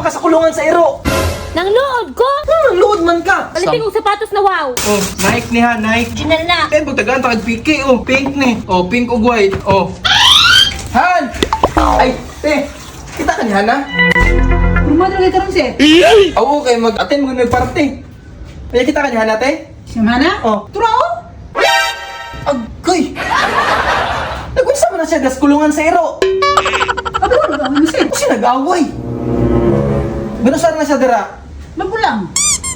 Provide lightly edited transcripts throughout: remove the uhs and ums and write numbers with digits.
naman ka sa kulungan sa iro? Nang lood ko! Nang luod man ka. Palitin kong sapatos na wow! Oh, Nike ni ha, Nike. Original na! Eh, pagtagaan ta kag PK oh. Pink ni. Oh, pink ug white. Oh. Han! Ay, te. Kita ka ni Hana? Rumadro kay karon sir. Oo, kay mag-attend mo nagparte. Ay, kita ka ni Hana, te? Siya mana? Oh. Turao? Agoy! Nagunsa man na siya gas kulungan sa iro. Abo ano mo sir? Kasi nag-away. Ganun na siya dira. Magulang.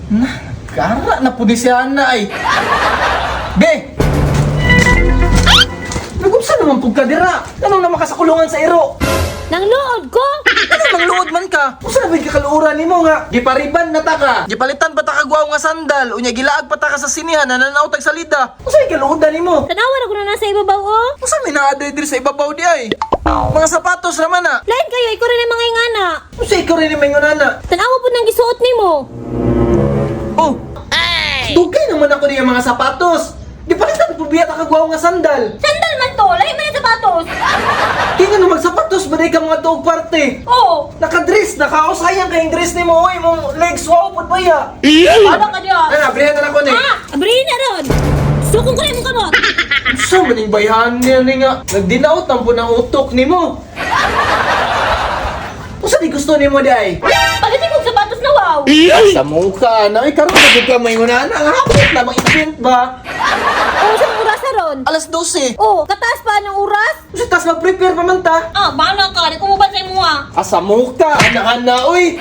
Na, gara na pudi si Hana ay. Be! Nagunsa naman pug ka dira. Tanong naman ka sa kulungan sa iro. Nang lood ko! Ano nang luod man ka? Usa na ba yung kakaluoran nimo nga? Gipariban na ta ka. Gipalitan pa ta ka guwaw nga sandal. Unya gilaag pa ta ka sa sinihan na nanaw tag salida. Usa yung kaluodan nimo? Tanawa na ko na nasa ibabaw oh! Usa may naa diri sa ibabaw di ay. Mga sapatos raman na. Lain kayo, ikaw rin ang mga ingana! Usa ikaw rin yung mga nana. Tanawa po nang gisuot nimo! Oh. Dugay naman ako niya mga sapatos. Gipalitan po biya ta ka guwaw nga sandal. Sandal man to! Lain man ang sapatos! Kaya nga magsapatos ba ka mga tuog parte? Oh! Nakadress, nakausayang kayong dress nimo oy, mong legs wow pud ba ya? Ano ka diya? Ana, abrihan na ko ni. Ah! Abrihin na ron! Sukong ko na imong kamot! Sa maning bayhan niya ni nga. Nagdinaot ang punang utok nimo. Usa di gusto nimo di ay? Palitin kong sapatos na wow! Sa mukha na ay karon na gud ka may una na hapot na mang event ba? Oh, sa oras na ron! Alas 12. Oh, kataas pa ng oras? Usa tas mag-prepare pa man ta. Ah, bahala ka! Di kumuban sa imo ah! Asa mukha ana ana oy.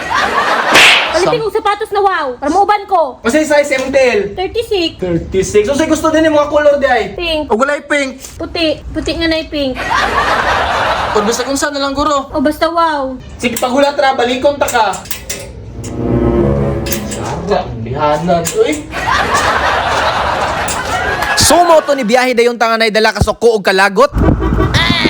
Palitin kong sapatos na wow! Para muuban ko! Usa size MTL? 36. 36. Usa gusto din nimo mga color di ay? Pink. Og walay pink. Puti. Puti nga na pink. Kung basta kung saan na lang guro. O basta wow. Sige pagulat ra balikon ta ka. Sada, bihanan oy. Sumo to ni biyahe dayon tanganay dala ka suko og kalagot.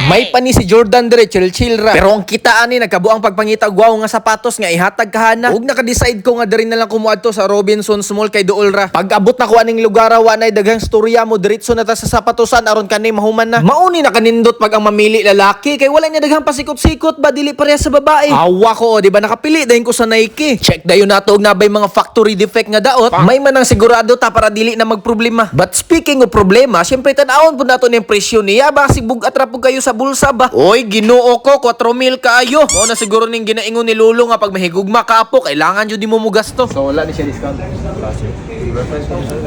May pani si Jordan dire chill chill ra. Pero ang kitaan ni nagkabuang pagpangita og waw nga sapatos nga ihatag kahana. Ug naka-decide ko nga diri na lang kumuadto sa Robinson's Mall kay duol ra. Pag abot na ko aning lugar wa nay daghang storya mo diretso na ta sa sapatosan aron kani mahuman na. Mauni na kanindot pag ang mamili lalaki kay wala niya daghang pasikot-sikot ba dili pareha sa babae. Awa ko o, di ba nakapili dayon ko sa Nike. Check dayon nato og nabay mga factory defect nga daot. May manang sigurado ta para dili na magproblema. But speaking of problema, syempre tan-awon pud nato ning presyo niya ba si bugat ra pud kayo sa bulsa ba. Oy, Ginoo ko 4,000 kaayo. Mao na siguro ning ginaingon ni Lolo nga pag mahigugma ka po, kailangan jud nimo mogasto. So wala ni siya discount.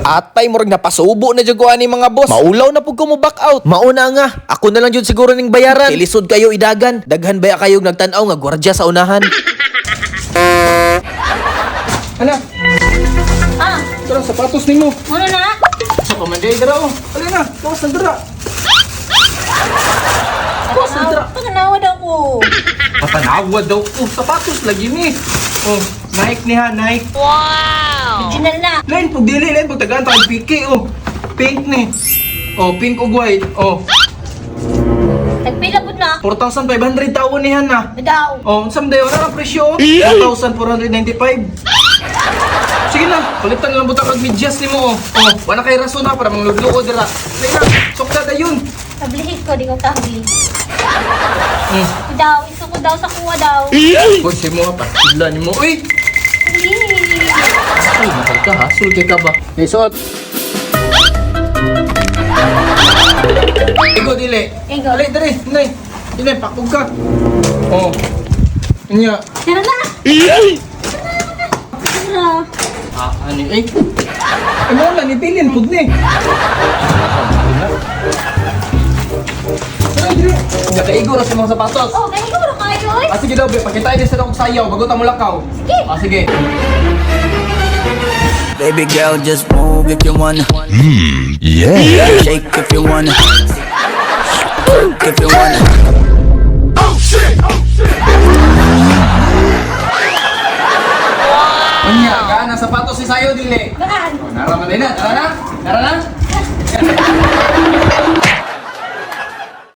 Atay murag napasubo na jud ko ani mga boss. Maulaw na pud ko mo back out. Mauna nga, ako na lang jud siguro ning bayaran. Kay lisod kayo idagan. Daghan baya kayo nagtan-aw nga gwardiya sa unahan. Ana, Ah, tara sapatos nimo. ano na? Sa pamanday dira oh. Ali na, gawas na dira. Gawas na dira. Paganawa daw ko. Patanawa daw ko. Sapatos lagi ni. Oh, Nike ni ha, Nike. Original na. Lain pug dili, lain pug tagaan ta kag PK oh. Pink ni. Oh, pink ug white. Oh, Tagpila pud na. 4,500 tawo ni Hana. Daw. Oh, unsa man dayon ang presyo? 4,495. Sige na, palitan na lang buta kag medyas nimo oh. Oh, wala kay rason na para manglugluo dira. Sige na, sukda dayon. Tablihin ko, di ko tabli. Hmm. Daw, iso ko daw sa kuha daw. Hoy, si mo pa. Sila nimo. Uy! Please. Ay, mahal ka ha. Sulke ka ba? Hey, suot. Igo dili. Igo. Dali, dali. Inay. Inay, pakog ka. Oh. Inya. Tara na. Tara. Ah, ano eh? Ay, mo na, nibilin, pud ni. Dali, dali. Nakaigo ra sa mga sapatos. Oh, kaya ko ra kayo oy. Ah, sige daw, be. Pakita sa akong sayaw bago ta mulakaw. Sige. Ah, sige. Baby girl, just move if you wanna. Yeah. Shake if you wanna. Twerk if you wanna. Unya, gaan ang sapatos si sayo dili. Gaan. Oh, nara man din na. Tara na. Tara na.